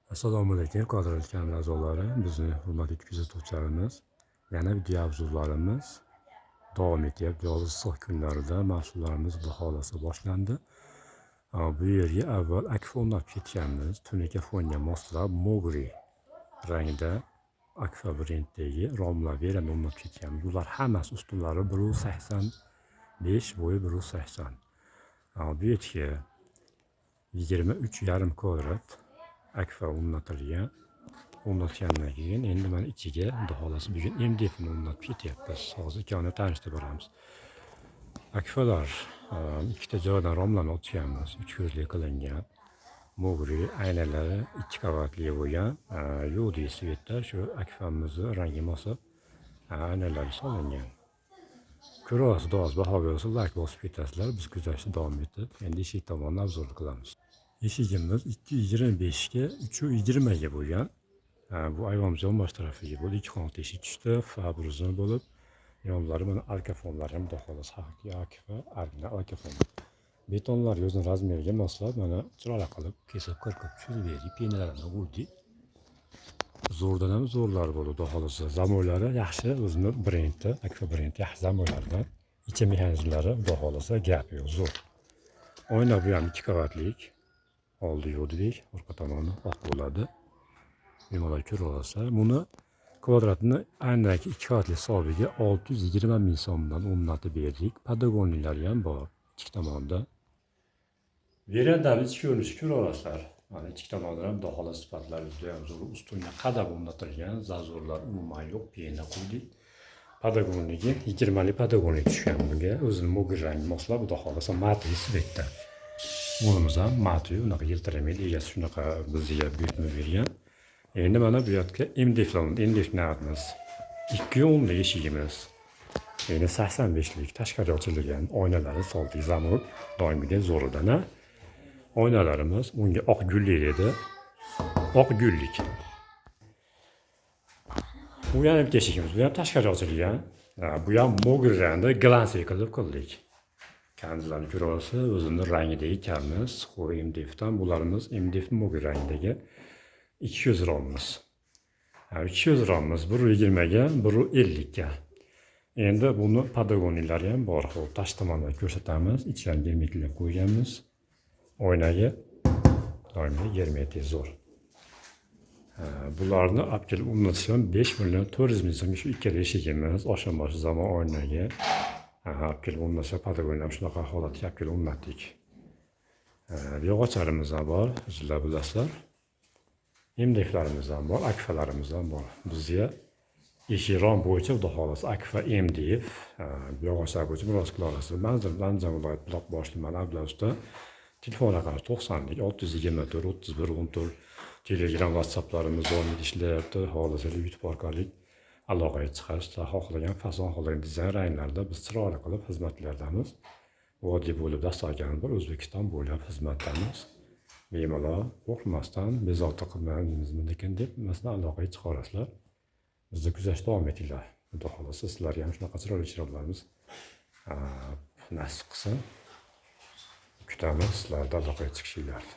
Assalomu alaykum, qadrli kanal a'zolari, bizni hurmatli kuzatuvchilarimiz. Yana video obzorlarimiz davom etyapti. Yoz issiq kunlarida mahsulotlarimiz baholasi boshlandi. Bu yerga avval akfa o'rnatib ketganmiz. Tunuka fonga moslab Mogri rangda akfa brenddagi romlar veranda o'rnatib ketganmiz. Bular hammasi ustunlari 1,85, bo'yi 1,80. Bu yerga 23,5 kvadrat akfa o'rnatilgan. O'rnatgandan keyin endi mana ichiga, xudo xohlasa, bugun MDFni o'rnatib ketyapmiz. Hozir ikkovini tanishtirib boramiz. Akfalar ikkita joydan romlarni otganmiz. Uch ko'zli qilingan. Mogri aynalari ikki qavatli bo'lgan. Yodiy цвет da shu akfamizni rangi moslab aynalari solingan. Ko'rasiz, doz baho bersa, layk bosib ketasizlar. Biz kuzatishda davom etib, endi eshik tomonni обзор qilamiz. Eshigimiz 2,25 ga 3,20 ga bo'lgan. Bu ayvonimiz yonbosh tarafiga bo'ldi. Ikki qanotli eshik tushdi. Fabruzon bo'lib, yonlari mana arkafonlar ham, xudo xohlasa, haqiqiy akfa original arkafon. Betonlar o'zini razmeriga moslab, mana chiroyli qilib kesib, qirqib tushirib berdik. Пена larini urdik. Zo'rdan ham zo'rlar bo'ldi, xudo xohlasa. Zamoylari yaxshi, o'zini brendi, akfa brendi yaxshi zamoylardan. Ichi mexanizmlari, xudo xohlasa, gap yo'q, zo'r. Oyna bu ham ikki qavatlik. Oldi yo'q, orqa tomoni oq bo'ladi. Bemalol ko'ra olasizlar. Buni kvadratini aynaki ikki qavatli hisobiga 620 ming so'mdan o'rnatib berdik. Подоконник lari ham bor ikki tomonda. Verandani ichki ko'rinishi ko'ra olasizlar. Mana ikki tomonidan ham, xudo xohlasa, sifatlari juda ham zo'r. Ustunga qadab o'rnatilgan, зазор lar umuman yo'q, пена qo'ydik. Подоконник i 20 lik подоконник tushgan bunga. O'zini mogil rangi moslab, xudo xohlasa, матовый цвет da. Bunimiz ham матовый, unaqa yiltiramaydi. Egasi shunaqa bizga buyurtma bergan. Endi mana bu yoqqa MDF, MDF narximiz. 2,10lik eshigimiz. Endi 85lik tashqari ochilgan oynalari soldik. Zamok doimgidek zo'ridan a. Oynalarimiz unga oq gullik edi. Oq gullik. Bu yana bitta eshigimiz. Bu ham tashqari ochilgan. Bu ham mogil rangda глянцевый qilib qildik. Kanizlarni ko'ra olsa, o'zini rangidagi karniz, xo'p, MDFdan bularimiz MDF mogil rangidagi 200 romimiz. 200 romimiz 1,20 ga, 1,50 ga. Endi buni подоконник lari ham bor. Xo'p, tashqi tomondan ko'rsatamiz. Ichlarini germetiklab qo'yganmiz. Oynaga doimiy germetik zo'r. Bularni olib kelib o'rnatish ham 5 million 400 ming so'mga shu ikkala eshigimiz, oshna zamon oynaga olib kelib o'rnatsa, подоконник ham shunaqa holatga olib kelib o'rnatdik. Yog'ochlarimiz ham bor, o'zinglar bilasizlar. MDFlarimiz ham bor, akfalarimiz ham bor. Bizga eshik rom bo'yicha, xudo xohlasa, akfa MDF, yog'ochlar bo'yicha murojaat qila olasiz. Manzil: Andijon viloyati, Buloqboshi tumani, Abdulla usta. Telefon raqami 90lik 624 31 14. Telegram, WhatsApplarimiz doimiy ishlayapti. Xohlasangiz, YouTube orqali aloqaga chiqasiz. Xohlagan fason, xohlagan dizayn ranglarda biz chiroyli qilib xizmatlardamiz. Vodiy bo'lib dastorxon bir O'zbekiston bo'ylab xizmatdamiz. Bemalol qo'rqmasdan, bezovta qilmaymizmikin deb masalan aloqaga chiqa olasizlar. Bizni kuzatishda davom etinglar. Xudo xohlasa, sizlarga ham shunaqa chiroyli chiroqlarimiz nasib qilsin. Kutamiz sizlarni aloqaga chiqishinglarni.